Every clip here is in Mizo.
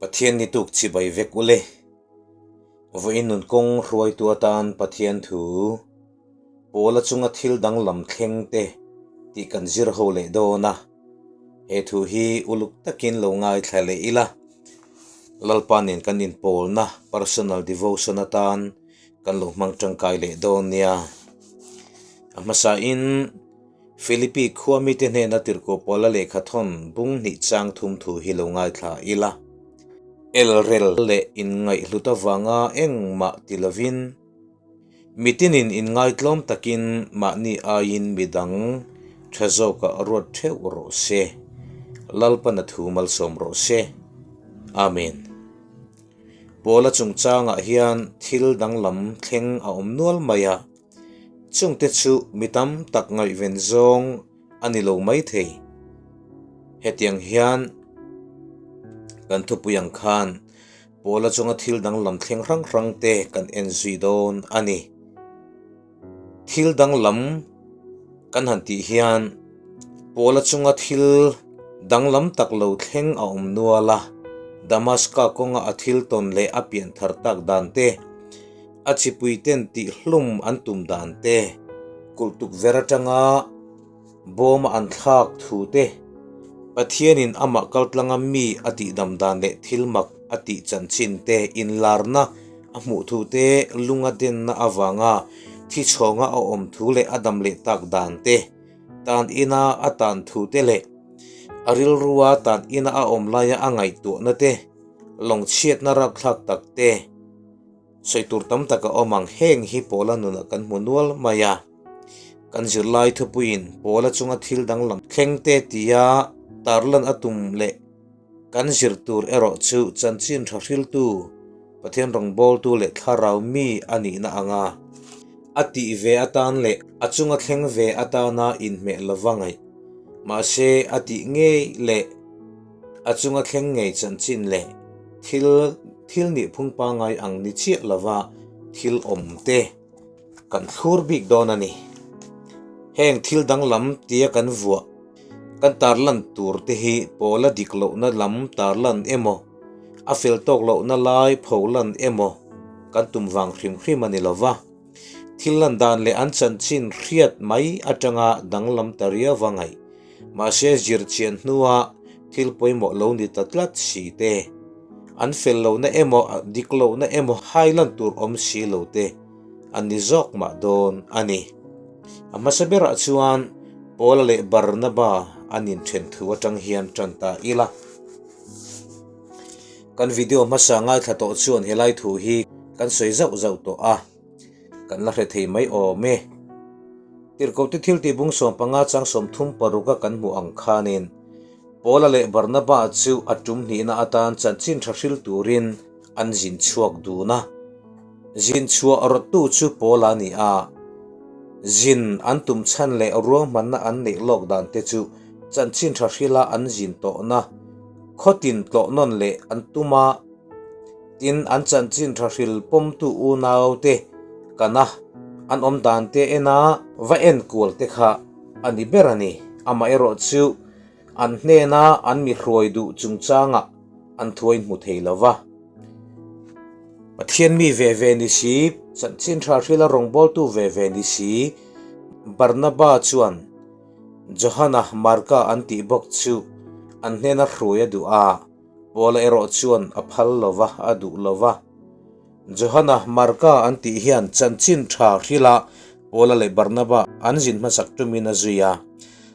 Pathian ni tuk chibai vek ule. Vawiin nun kawng hruaitu atan Pathian thu Pawla chunga thil danglam thleng te tih kan zir ho leh dawn a. He thu hi uluk takin lo ngaithla leh ila. Lalpa nen kan inpawlna personal devotion atan kan lo hmang tangkai leh dawn nia. A hmasain Philippi khua mite hnena tirhkoh Paula lehkha thawn bung hnih chang thum thu hi lo ngaithla ila. Elrel leh inngaihhlut avanga engmah ti lovin, mitinin inngaitlawm takin mahni aiin midang tha zawkah ruat theuh rawh se. Lalpana thu malsawm rawh se. Amen. Paula chungchangah hian thil danglam thleng a awm nual mai a. Chungte chu mi tam tak ngaihven zawng a ni lo mai thei. Hetiang hian kan thupui ang khan Paula chunga thil danglam thleng hrang hrang te kan en zui dawn a ni. Thil danglam kan han tih hian Paula chunga thil danglam tak lo thleng a awm nual a, Damaska kawnga a thil tawn leh a pian thar tak dan te, A chipuiten tihhlum an tum dan te, kulh tukverh atanga bawma an thlak thu te, Pathianin amah kaltlanga mi a tihdam dan leh thil mak a tih chanchin te inlarna a hmuh thu te, lunga denna avanga thi chhawnga a awm thu leh a dam leh tak dan te, tan ina a tan thu te leh a rilrua tan ina a awm laia a ngaihtuahna te, lawngchhiatna rapthlak tak te. Sawi tur tam tak a awm ang, heng hi Paula nunah kan hmu nual mai a. Kan zirlai thupuiin Paula chunga thil danglam thleng te tia tarlan a tum leh kan zir tur erawh chu chanchin tha hriltu, Pathian rawngbawltu leh thlarau mi a nihna anga a tih ve atan leh a chunga thleng ve atana inhmeh lova ngaih. Mahse a tih ngei leh A chunga thleng ngei chanchin leh thil thil nih phung pangngai ang ni chiah lova thil awm te kan thlur bik dawn a ni. Heng thil danglam tia kan vuah kan tarlan tur te hi pawla dik lohna lam tarlan emaw, a fel tawk lohna lai pholan emaw kan tum vang hrim hrim a ni lova. Thil lan dan leh an chanchin hriat mai atanga danglam ta riau va ngaih. Mahse zirchian hnua thil pawimawh lo ni ta tlat si te, an fel lohna emaw dik lohna emaw hai lan tur awm si lo te an ni zawk mah dawn a ni. A hmasa berah chuan Paula leh Barnaba an inthen thu atang hian tan ta ila. Kan video hmasa ngaithla tawh chuan helai thu hi kan sawi zauh zauh tawh a. Kan la hre thei mai awm e. Tirhkohte thil tih bung 15 chang 36 a kan hmuh ang khanin Paula leh Barnaba chu a tum hnihna atan chanchin tha hril turin an zin chhuak dun a. Zin chhuah rawttu chu Paula a ni a. Zin an tum chhan leh ruahmanna an neih lawk dan te chu chanchin tha hrila an zin tawhna khawtin tlawh nawn leh an tum a. Tin, an chanchin tha hril pawmtu unaute kana an awm dan te ena va en kual te kha a ni ber a ni. Amaherawh chu an hnena an mi hruai duh chungchangah an thuai hmu thei lo va. Pathian mi ve ve ni si, chanchin tha hrila rawngbawltu ve ve ni si, Barnaba chuan Johana Marka an tih bawk chu an hnena hruai a duh a. Paula erawh chuan a phal lo va, a duh lo va. Johana Marka an tih hian chanchin tha hrila Paula leh Barnaba an zin hmasak tumin a zui a.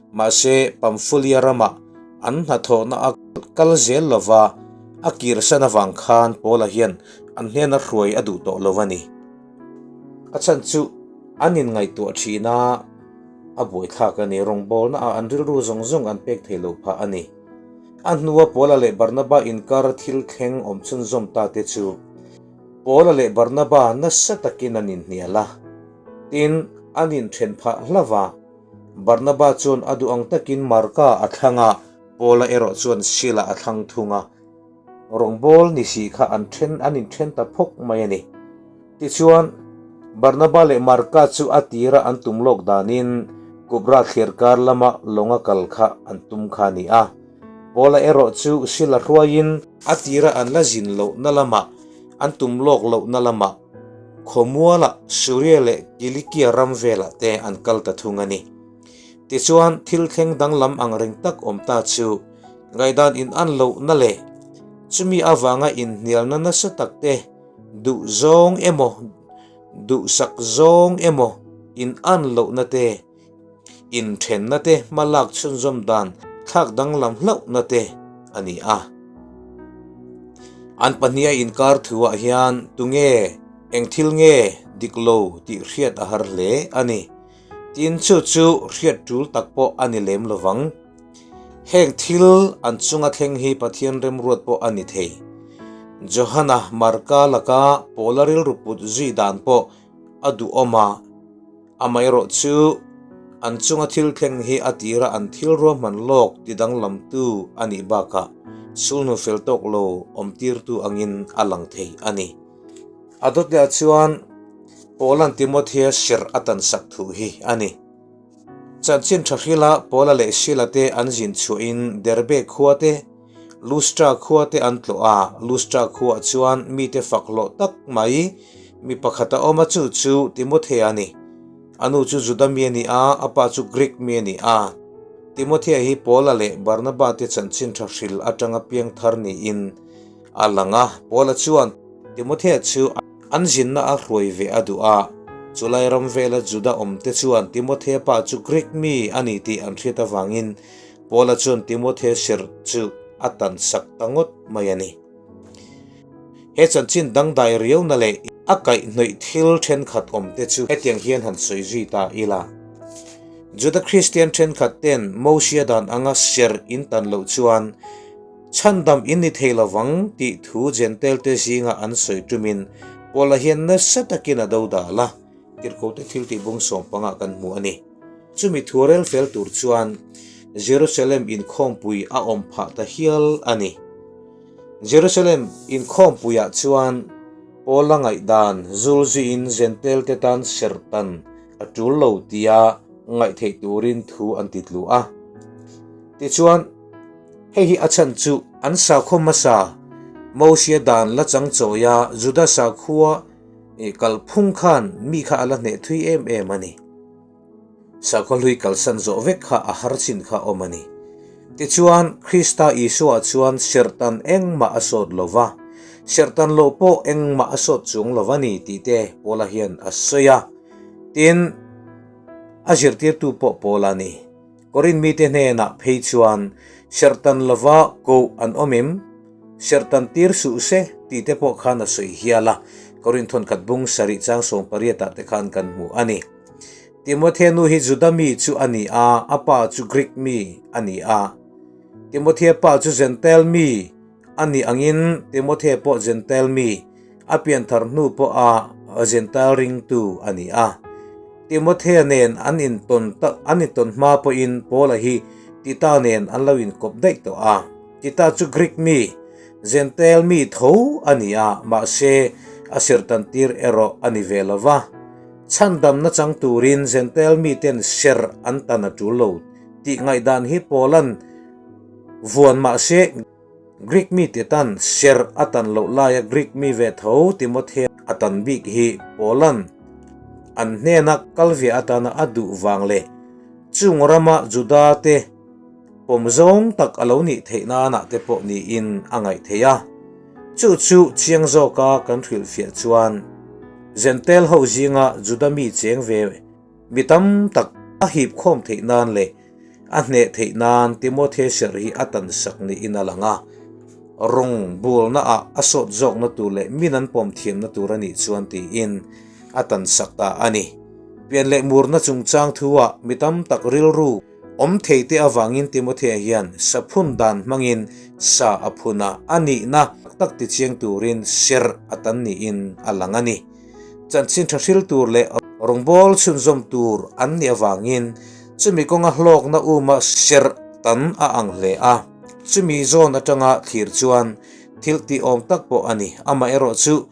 Mahse, Pamfulia ramah an hnathawhna a kal zel lo va, a kirsan avang khan Paula hian an hnena hruai a duh tawh lo a ni. A chhan chu an inngaihtuah thin a, a buaithlak a ni. Rawngbawlna ah an rilru zawng zawng an pek thei lo phah a ni. A hnua Paula leh Barnaba inkar thil thleng awm chhunzawm ta te chu Paula leh Barnaba nasa takin an inhnial a, tin, an inthen phah hlauh a. Barnaba chuan a duh ang takin Marka a thlang a, Paula erawh chuan Sila a thlang thung a. Rawngbâwl ni si kha an then an inthen ta phawk mai a ni. Tichuan, Barnaba leh Marka chu a tira an tum lawk danin Kubra thliarkar lama lawnga kal kha an tum kha a ni a. Paula erawh chu Sila hruaiin a tira an la zin lohna lamah, an tum lawk lohna lamah, Khawmualah, Suria leh Kilikia ram velah te an kal ta thung a ni. Tichuan, thil thleng danglam ang reng tak awm ta chu ngaihdan inan lohna leh chumi avanga inhnialna nasa tak te duh zawng emaw duhsak zawng emaw inan lohna te inthenna te hma lak chhunzawm dan thlak danglam hlauhna te a ni a. An pahniha inkar thuah hian tunge eng thil nge dik lo tih hriat a har hle a ni. Tin chu chu hriat tul tak pawh a ni lem lovang. Heng thil an chunga thleng hi Pathian remruat pawh a ni thei. Johana Marka laka Paula rilru put zui dan pawh a duhawm a. Amaherawh chu, an chunga thil thleng hi a tira an thil ruahman lawk ti danglamtu a nih bakah sulhnu fel tawk lo awmtirtu angin a lang thei a ni. A dawtliah chuan Paula'n Timothea serh a tansak thu hi a ni. Chanchin tha hrila Paula leh Sila te an zin chhuahin Derbe khua te, Lustra khua te an tlawh a, Lustra khuaah chuan mite fak hlawh tak mai mi pakhat a awm a, chu chu Timothea a ni. A nu chu Juda mi a ni a, a pa chu Greek mi a ni a. Timothea hi Paula leh Barnaba te chanchin tha hril atanga piang thar niin a lang a, Paula chuan Timothea chu an zinna a hruai ve a duh a. Chulai ram vela Juda awmte chuan Timothea pa chu Greek mi a ni tih an hriat avangin Paula chuan Timothea serh chu a tan sak ta ngawt mai a ni. He chanchin dangdai riauna leh a kaihhnawih thil thenkhat awmte chu hetiang hian han sawi zui ta ila. Juda Kristian thenkhat ten Mosia dan anga serh in tan loh chuan chhandam in ni thei lovang tih thu Jentail-te zinga an sawi tumin Paula hian nasa takin a do dal a, Tirhkohte thiltih bung sawmpangah kan hmu a ni. Chumi thu rel fel tur chuan Jerusalem inkhawmpui a awm phah ta hial a ni. Jerusalem inkhawmpuiah chuan Paula ngaihdan zul zuiin Jentail-te tan serhtan a tul lo tia ngaihtheih turin thu an ti tlu a. Tichuan, hei hi a chhan chu an sakhaw hmasa Mosia dan la chang chawia Juda sakhua kalphung khan mi kha a la hneh thui em em a ni. Sakhaw hlui kalsan zawh vek kha a har chin kha awm a ni. Tichuan, Krista Isua chuan serhtan engmah a sawt lo va, serhtan loh pawh engmah a sawt chuang lo a ni tih te Paula hian a sawi a. Tin, a zirtirtu pawh Paula a ni. Korin mite hnenah phei chuan serhtan lova koh an awm em? Serhtan tir suh se tih te pawh khan a sawi hial a, Korin thawnkhat bung sarih chang 18 ah te khan kan hmu a ni. Timothea nu hi Juda mi chu a ni a, a pa chu Greek mi a ni a. Timothea pa chu Jentail mi a nih angin Timothea pawh Jentail mi, a pianthar hnu pawha Jentail ringtu a ni a. Timothea nen an intawn an intawn hma pawhin Paula hi Tita nen an lo inkawp daih tawh a. Tita chu Greek mi, Jentail mi tho a ni a, mahse a sirtantir erawh a ni ve lo va. Chhandamna chang turin Jentail miten serh an tan a tul lo tih ngaihdan hi Paula'n vuan mah se, Greek mite tan serh a tan loh laia Greek mi ve tho Timothea a tan bik hi Paula'n an hnena kal ve atana a duh vang leh chung rama Juda te Pawm zawng tak a lo nih theih nanah te pawh niin a ngaih theih a. Chu chu chiang zawka kan hrilhfiah chuan Jentail ho zinga Juda mi cheng ve mi tam tak a hip khawm theih nan leh a hneh theih nan Timothea serh hi a tan sak niin a lang a. Rawng bulna ah a sawt zawkna tur leh min an pawm thiamna tur a nih chuan tiin a tan sak ta a ni. Pian leh murna chungchang thu ah mi tam tak rilru Awm thei te avangin Timothea hian sa phun dan hmangin sa a phun a, a nihna tak tichiang turin serh a tan niin a lang a ni. Chanchin tha hril tur leh rawngbâwl chhunzawm tur an nih avangin chumi kawnga hlawkna uma serh tan a ang hle a, chumi zawn atanga thlir chuan thil tih awm tak pawh a ni. Amaherawhchu,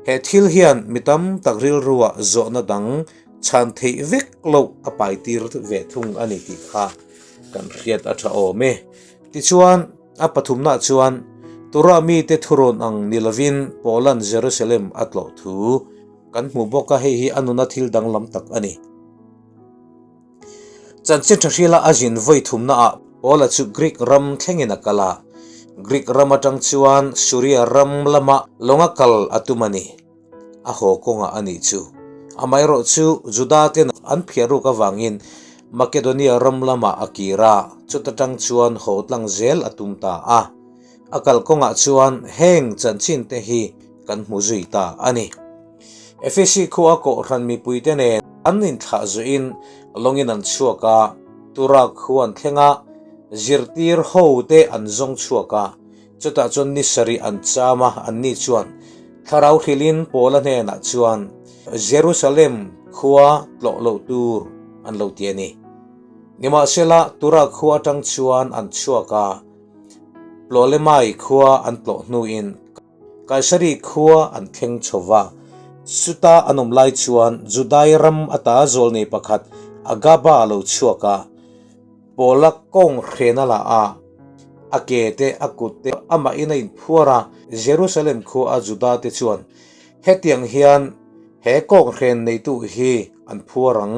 He thil hian mi tam tak rilruah zawhna dang chhan theih vek loh a pai tir ve thung a ni tih kha kan hriat a tha awm e. Tichuan. A pathumnaah chuan Torah mite thurawn ang ni lovin Paula'n Jerusalem a tlawh thu kan hmu bawk a, hei hi a nuna thil danglam tak a ni. Chanchin tha hrila a zin vawi thumnaah Paula chu Greek ram thlengin a kal a, Greek ram atang chuan Suria ram lama lawnga kal a tum a ni. A haw kawngah a nih chu. Amaherawh chu Juda ten an phiah ruk avangin Makedonia ram lamah a kir a, chuta tang chuan haw tlang zel a tum ta a. A kal kawngah chuan heng chanchin te hi kan hmu zui ta a ni. Efesi khua kohhran mipuite nen an inthlah zuiin lawngin an chhuak a, Tura khua an thleng a, zirtir ho te an zawng chhuak a, chutah chuan ni sarih an cham a, anni chuan thlarau hrilhin Paula hnenah chuan Jerusalem khua tlawh loh tur an lo ti a ni. Nimahsela, Tura khua atang chuan an chhuak a, Ptolemai khua an tlawh hnuin Kaisari khua an thleng chho va. Chuta an awm lai chuan Judai ram ata zawlnei pakhat Agaba a lo chhuak a, Paula kawng hren a la a, a ke te, a kut te amahin a inphuar a. Jerusalem khua a Juda te chuan hetiang hian he kawng hren neitu hi an phuar ang,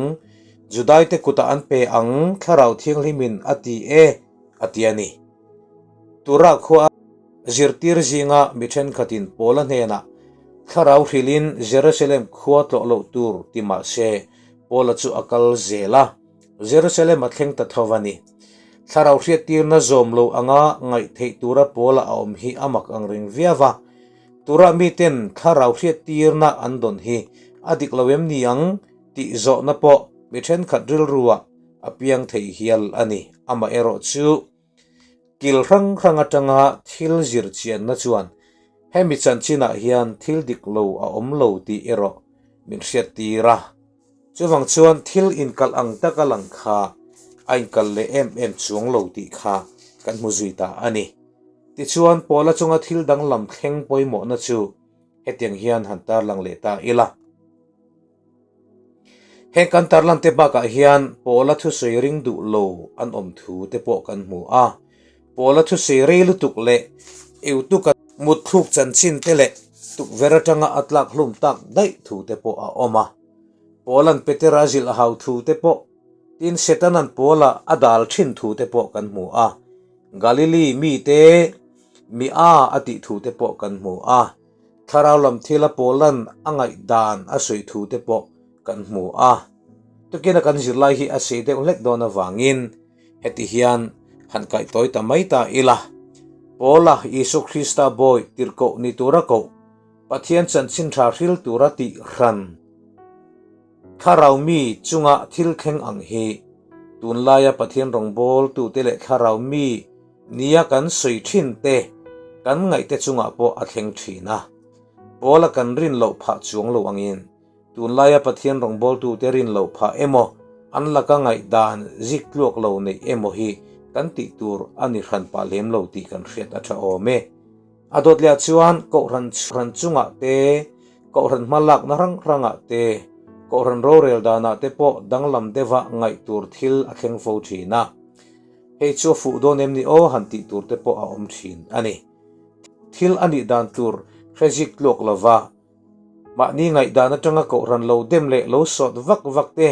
Judai te kutah an pe ang, Thlarau Thianghlimin a ti e, a ti a ni. Tura khua zirtir zinga mi thenkhatin Paula hnenah thlarau hrilhin Jerusalem khua tlawh loh tur ti mah se, Paula chu a kal zel a, Jerusalem a thleng ta tho a ni. Thlarau hriattirna zawm lo anga ngaih theih tura Paula a awm hi a mak ang reng viau a. Tura miten thlarau hriattirna an dawn hi a dik lo em ni ang tih zawhna pawh mi thenkhat rilruah a piang thei hial a ni. Amaherawhchu, kil hrang hrang atanga thil zir chianna chuan hemi chanchinah hian thil dik lo a awm lo tih erawh min hriattir a. Chuvang chuan thil inkalh ang taka lang kha a inkalh leh em em chuang lo tih kha kan hmu zui ta a ni. Tichuan, Paula chunga thil danglam thleng pawimawhna chu hetiang hian han tarlang leh ta ila. Heng kan tarlan te bakah hian Paula thusawi ring duh lo an awm thu te pawh kan hmu a. Paula thusawi rei lutuk leh Eutuka mutthluk chanchin te leh tukverh atanga a tlak hlum tak daih thu te pawh a awm a. Paula'n Petera zilh a hau thu te pawh, tin Setana'n Paula a dal thin thu te pawh kan hmu a. Galili mite mi a a tih thu te pawh kan hmu a. Thlarau lam thila Paula'n a ngaihdan a sawi thu te pawh kan hmu a. Tukina kan zirlai hi a sei deuh hlek dawn avangin heti hian han kaihtawi ta mai ta ila. Paula Isua Krista bawi tirhkoh ni tura koh, Pathian chanchin tha hril tura tih hran thlarau mi chunga thil thleng ang hi tunlaia Pathian rawngbawltute leh thlarau mi Nia kan sawi thin te, kan ngaihte chungah pawh a thleng thin a. Paula kan rin loh phah chuang lo angin, tunlaia Pathian rawngbawltute rin loh phah emaw, an laka ngaihdan zik tluak lo neih emaw hi kan tih tur a ni hran pah lem lo tih kan hriat a tha awm e. A dawt leh ah chuan Kohhran hran chungah te, Kohhran hma lakna hrang hrangah te, Kohhran rorel danah te pawh danglam deuha ngaih tur thil a thleng fo thin a. Hei chu a fuh dawn em ni aw han tih tur te pawh a awm thin a ni. Thil a nih dan tur hre zik tluak lova mahni ngaihdan atanga kohhran lo dem leh lo sawt vak vak te,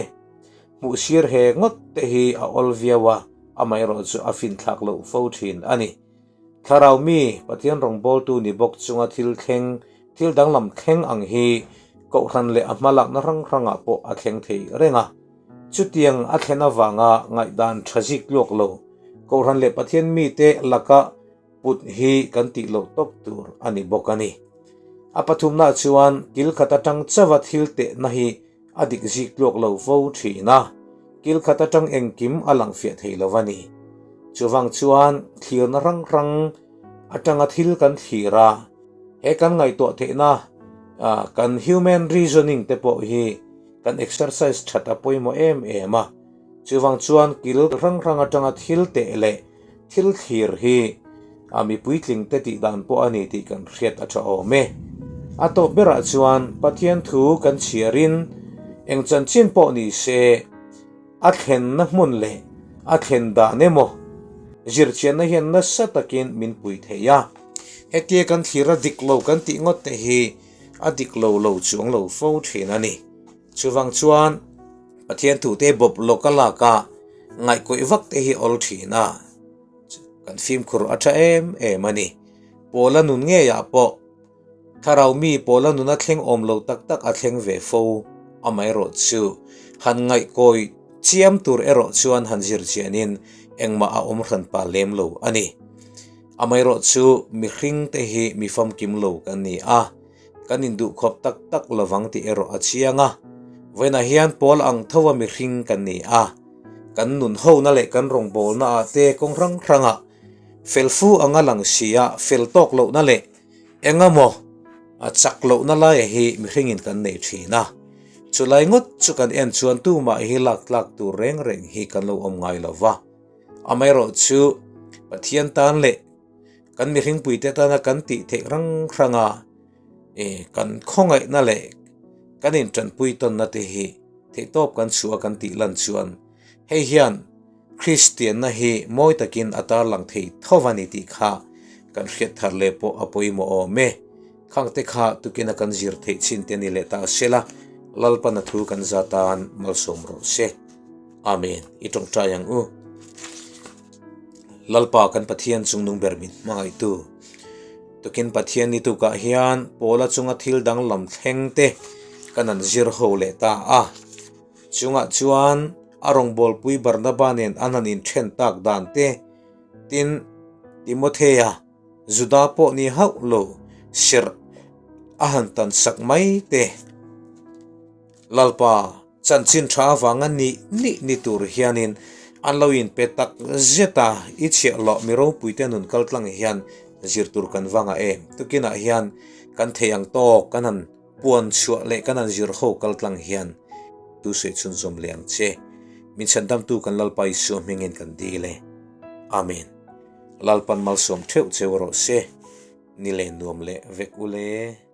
hmuh sir he ngawt te hi a awl viau a, amaherawh chu a finthlak loh fo thin a ni. Thlarau mi, Pathian rawngbawltu ni bawk chunga thil thleng, thil danglam thleng ang hi kohhran leh a hmalakna hrang hrangah pawh a thleng thei reng a. Chutiang a thlen avanga ngaihdan tha zik tluak lo, Kohhran leh Pathian mite laka put hi kan tih loh tawp tur a ni bawk a ni. A pathumnaah chuan kil khat atang chauha thil tehna hi a dik zik tluak lo fo thin a, kil khat atang engkim a lang fiah thei lo a ni. Chuvang chuan thlirna hrang hrang atanga thil kan thlir a, he kan ngaihtuah theihna kan human reasoning te pawh hi Kan exercise that a pawimawh em em a, chuvang chuan kil hrang hrang atanga thil teh leh thil thlir hi a mi puitling te tih dan pawh a ni tih kan hriat a tha awm e. A tawp berah chuan Pathian thu kan chhiarin eng chanchin pawh ni se a thlenna hmun leh a thlen dan emaw? Zirchianna hian nasa takin min pui thei a. Hetia kan thlir a dik lo kan tih ngawt te hi a dik lo lo chuang lo fo thin a ni. Chuvang chuan Pathian thute bawp lawk a lak a, ngaihkawih vak te hi awl thin a. Kan fimkhur a tha em em a ni. Pawla nun ngeiah pawh Thlarau mi pawla nuna thleng awm lo tak tak a thleng ve fo. Amaherawh chu han ngaihkawi chiam tur erawh chuan han zir chianin engmah a awm hran pa lem lo a ni. Amaherawh chu mihring te hi mi famkim lo kan ni a, kan induhkhawp tak tak lovang tih erawh a chiang a. Vawiinah hian pawl ang tho a mihring kan ni a, kan nun hona leh kan rawngbawlna ah te kawng hrang hrangah fel fu anga lang si a, fel tawk lohna leh Engemaw a chak lohna laia hi mihringin kan nei thin a, chulai ngawt chu kan en chuan tumah hi lak tlak tur reng reng hi kan lo awm ngai lo va. Amaherawh chu Pathian tan leh kan mihringpuite tana kan tih theih hrang hranga kan khawngaihna leh kan intanpui tawnna te hi theihtawp kan chhuah a kan tih lan chuan Hei hian Kristianna hi mawi takin a tarlang thei tho a ni tih kha kan hriat thar leh pawh a pawimawh awm e. Khangte kha tukina kan zir theih chin te ni leh ta sela, Lalpana thu kan za tan malsawm rawh se. Amen. I tawngtai ang u. Lalpa kan Pathian chungnung ber min hmangaihtu. Tukin Pathian ni tukah hian Paula chunga thil danglam thleng te kan han zir ho leh ta a. Chungah chuan a rawngbawlpui Barnaba nen an han inthen tak dan te, tin, Timothea, Juda pawh ni hauh lo serh a han tan sak mai te. Lalpa, chanchin tha avanga nih nih ni tur hianin an lo inpe tak zet a, i chhiahhlawh mi ropuite nun kaltlang hian zir tur kan vang a em? Tukinah hian kan thei ang tawk kan han Puan chhuah leh kan an zir ho kal tlang hian tu sawi chhunzawm leh ang che. Min chhandamtu kan Lalpa Isua hmingin kan dil e. Amen. Lalpan malsawm theuh cheu rawh se. Ni leh nuam leh vek ule.